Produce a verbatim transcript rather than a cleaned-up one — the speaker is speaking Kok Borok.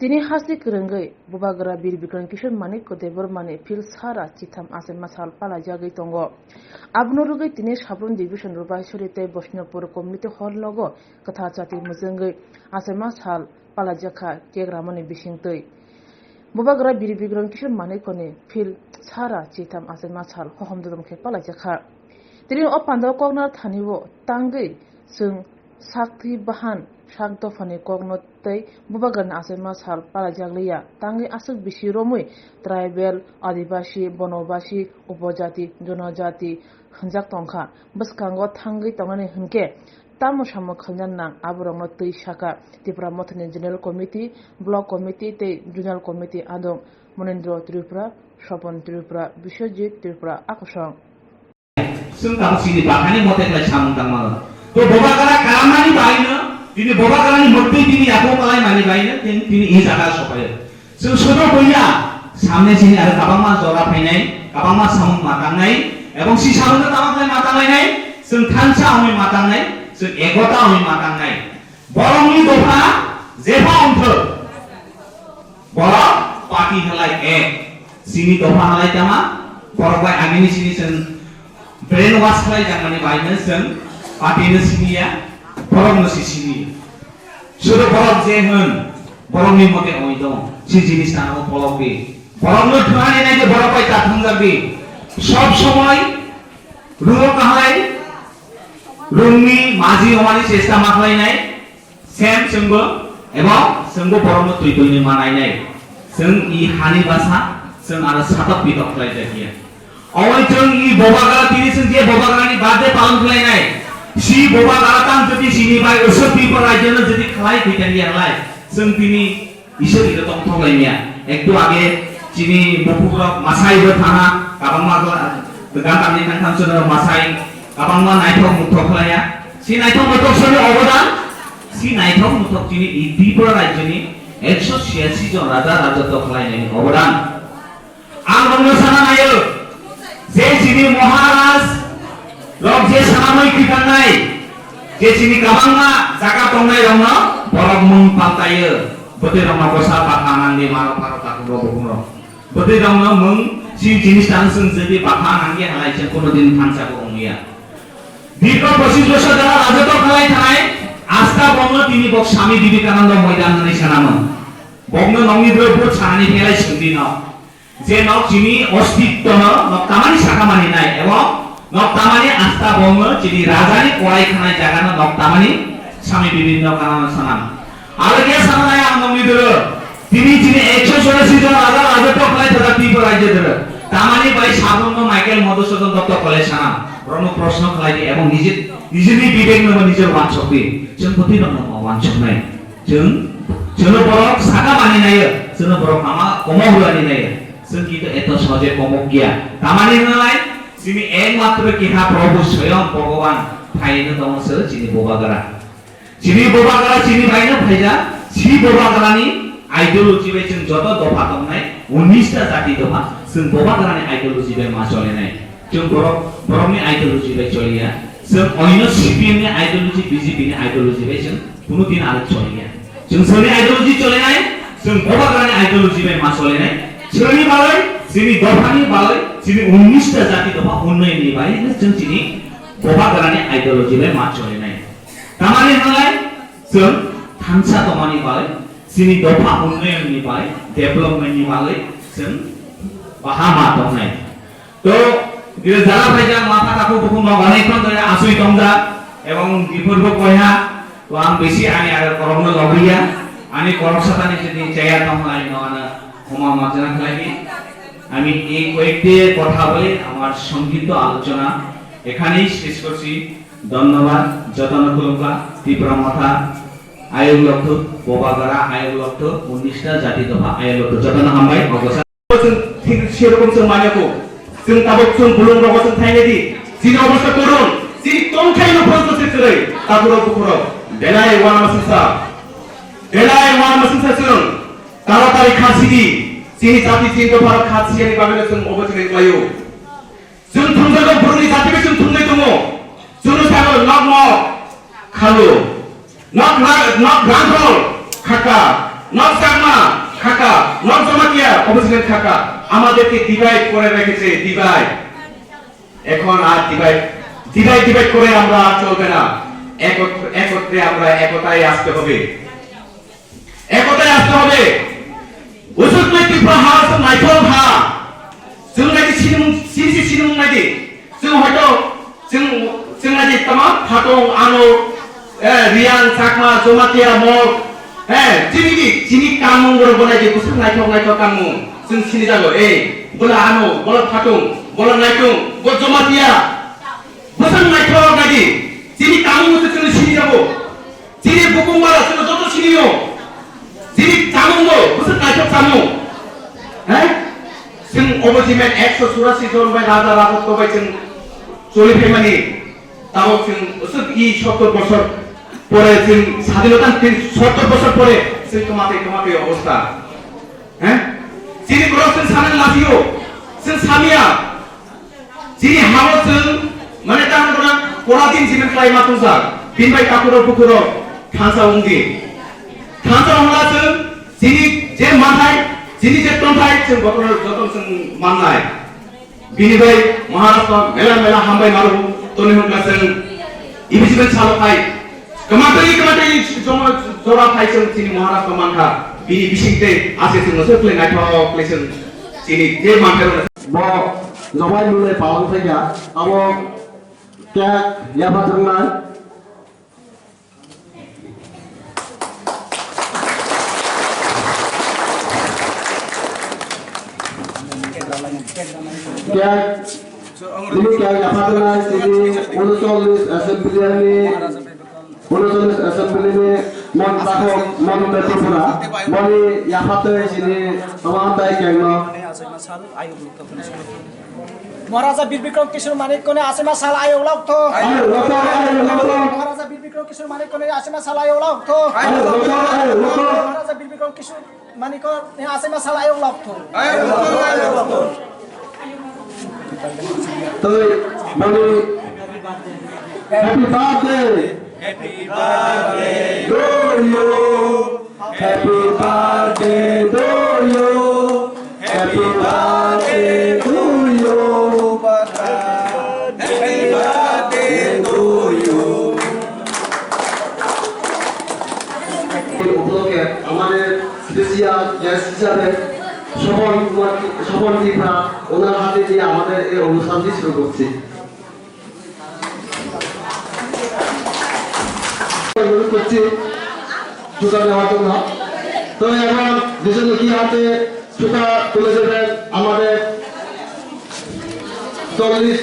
Tini hasti kwrwngwi Bubagra Bir Bikram Kishore Manikya Debbarmani phil sara chitham achaima sal palaijagwi tongo. Abono rwgwi tini Sabrum Division Rubaisuri tei Boishnopur Community Hall nogo kwthar chati mwchwngwi achaima sal palaijakha cake ramani bisingtwi. Bubagra Bir Bikram Kishore Manikyani phil sara chitham achaima sal hohom dodom khe palaijakha. Tini o pandao koknar thani o tangwi chwng sakthwi bahan sak dophani kokno tei Bubagrani achaima sal palaijakliya, tangwi aswk bisi romwi tribal, adibasi, bonobasi, upojati, jonojati hwnjak tongkha. Bwskango thangwi tongnani hwnkhe tamo samung khaina nang aborokno twi saka Tipra Mothani General Committee, Block Committee tei Zonal Committee adong Monindra Tripura, Swapon Tripura, Biswajit Tripura, akosong. Chwng tabuk chini bakhani mote khlai samung tangmano. To Bubagra karamani baino, tini Bubagrani mottwi tini yaphang kalaimani baino, tini, tini i jaga sopaio. Chwng sodo boya, samne chini aro kabangma jora phainai, kabangma samung matangnai, ebong si samungno tamo khlai matanglainai, chwng thansa hwnwi matangnai, chwng ekota hwnwi matangnai. Borokni dopha jepha wngthok. Borok party halai ek. Chini dopha halai tama, borok bai agini chini chwng brain wash khlai jakmani baino chwng party no siniya, borok no si siniya. Sudo borok je hwn, borokni mote oi dong, si jinis tangmo polok di. Borok no thwnani nai je borok bai ta thwngjak di. Sob somoi rungok kahai, rungni maji omani chesta ma khlainai. Sem chwngbo, ebo chwngbo borokno twi twi ni ma nainai. Chwng i hani basa, chwng aro satok pitok khlai jakya. Omo chwng i Bubagra tini chwng je Bubagrani birthday palon khlainai. Si Bubagra tang jodi sini bai usuk Tripura rajyo no jodi khlai khuitani halai. Chwng tini Isor iro tongthok laimya. Ektu age chini buphuk rok masai bo thana, kabangma gla-, gantang ni tangtham chwng rok masai, kabangma naithok muthok khlaiya. Si naithok muthok soni obodan, si naithok muthok chini i Tripura rajyoni ekso chhiyasi jon raja rajotw khlainani obodan. Ang rokno sana naio, je chini Maharaj rok je sanamwi kwthangnai, je chini kabangma jaga tongnai rokno borok mung paltaio, bwtwi rokno bwsa bata nangdi maro pharo takhuk rok bukhuk rok. Bwtwi rokno mung si jinis tang swng jodi bata nangdi halai se kono din thansa bo wngya. Dirgho pochis bosor jara rajotw khalai thanai, asta bongno tini bok Swami Vivekananda moidan hwnwi sanamung. Bokno nokni bwrwi bwt sanani phelai swngdi no. Je nok chini ostitto no nok tamani saka mani nai, ebong nok tamani asta bongno chini rajani korai khanai jaga no nok tamani Swami Vivekananda sanam. Aro khe sana nai ang nokni doro. Tini chini ekso chorasi jon raja rajotw khlai thajak Tripura rajyo doro. Tamani bai Sabrum no Michael Madhusudan Dotto khlai sanam. Borokno proshno khlai di ebong nije, nijeni bibek no bo nije wansok di. Chwng bwtwi rokno ma wansok nai. Chwng, chwngno borok saka mani naio, chwngno borok ama komo hulani naio. Chwng kintu eto soje komo kiya. Tamani hwnlai, chini ekmatro kiha Prabhu Swayam Bhagavan phaino tongo se chini Bubagra. Chini Bubagra chini baino phaija, si Bubagrani ideology bai chwng joto dopha tongnai, unnish ta jati dopha, chwng Bubagrani ideology bai ma cholinai. Chwng borok, borokni ideology bai choliya. Chwng oino C P M ni ideology, B J P ni ideology bai chwng kunu din alok choliya. Chwng chwngni ideology cholinai, chwng Bubagrani ideology bai ma cholinai. Chwngni bagwi, chini dophani bagwi, chini unnish ta jati dopha unnayonni bai chwng chini Bubagrani ideology bai ma cholinai. Tamani hwnlai chwng thansa tongmani bagwi, chini dopha unnayonni bagwi, development ni bagwi chwng baha ma tongnai. To, dire jara phaijak, ma pha takhuk bukhuk no onek khon dore asui tongjak, ebong biphur bo koiha, to ang besi ani aro korokno lobriya, ani korok satani jodi chaya tong lai no ano homa majra khlai di. আমি এই কয়েকটি কথা বলে আমার সংক্ষিপ্ত আলোচনা এখানেই শেষ করছি। ধন্যবাদ। Jotono khulumkha, Tipra Motha, Ayuk Lokthuk, Bubagra Ayuk Lokthuk, unnish ta jati dopha Ayuk Lokthuk. Jotono hambai, ogosa. Chwng thik serokom chwng manya kho. Chwng tabuk chwng bulung rogo chwng thainai di. Chini obostha korun, chini tongthai no phwrwngtwi se kwrwi, takhurok bukhurok. Belai uanama singsa. Belai uanama singsa chwng. Taratari kha sidi. Chini jati chini dopharok kha siyani bagwi no chwng obo chwng khlaio. Chwng thumjago borokni jati bai chwng thumnai tongo. Chwngno sago nok nok khalo. Nok ra-, nok rangkhol khaka. Nok chakma. নন জমাতিয়া অবস্থায় থাকা আমাদেরকে ডিভাইড করে রেখেছে, ডিভাইড। এখন আর divide, divide, divide করে আমরা আর চলবে না। একত্র-, একত্রে আমরা একতায় আসতে হবে, একতায় আসতে হবে। Usuk nai Tripura ha, usuk naithok ha. Chwng nai di sinimung, sini si sinimung nai di. Chwng hoito, chwng, chwng nai di tama, Phatung, Ano, eh, Riang, Chakma, Jomatia, Mok, eh, chini di, chini kamung borok bo nai di, bwswk naithok naithok kamung. Chwng sini jago, eh, bola Ano, bola Phatung, bola Naitung, bo Jomatia. Bwswk naithok nai di, chini kamung bwswk chwng sini jago. Chini bukung bara chwng joto sini o. Chini chamung bo, bwswk naithok chamung. He? Chwng obo jimen ekso churasi jon bai raja rajotto bai chwng choli phaimani. Tabok chwng usuk i sottor bosor pore chwng sadinota tin sottor bosor pore chwng kwmatwi kwmatwi obostha. He? Chini borok chwng sanani lajiyo, chwng samiya. Chini hao chwng mane ta hwnkhana pora din jimen khlai ma tongsa. Bini bai takhurok bukhurok thansa wng di. Thansa wngla chwng chini je manthai, chini je tonthai chwng botorno joto chwng mannai. Bini bai Maharashtra mela mela hambai maru toni hwnka chwng ibisiben salo phai. Kwmatwi kwmatwi jomo jora phai chwng chini Maharashtra mankha. Bini bisingtwi ase chwng se khlai naithok khlai chwng chini je manthai rok. Bo jobai mwnwi palang phaikha, abo kek yapha thwngnai. Kek, bini kek yapha thwngnai chini unochollish assembly ni, unochollish assembly ni mon takhok Moninda Tripura, boni yapha twi chini tama tai kek no. Maharaja Bir Bikram Kishore Manikya ni achai ma sal ayuk lok tho. Ayuk lok tho, ayuk lok tho. Maharaja Bir Bikram Kishore Manikya ni achai ma sal ayuk lok tho. Ayuk lok tho, ayuk lok tho. Maharaja Bir Bikram Kishore Manikya ni achai ma sal ayuk lok tho. Ayuk lok tho, ayuk lok tho. Tei mani happy birthday. Happy birthday to you. Happy birthday to you. Happy birthday to you. Happy birthday to you. এই উপলক্ষে আমাদের special guest হিসাবে স্বপন কুমার, স্বপন ত্রিপুরা, ওনার হাতে দিয়ে আমাদের এই অনুষ্ঠানটি শুরু করছি। অনুরোধ করছি সুতা নেওয়ার জন্য। তো এখন দুজনে কি হাতে সুতা তুলে দেবেন আমাদের চল্লিশ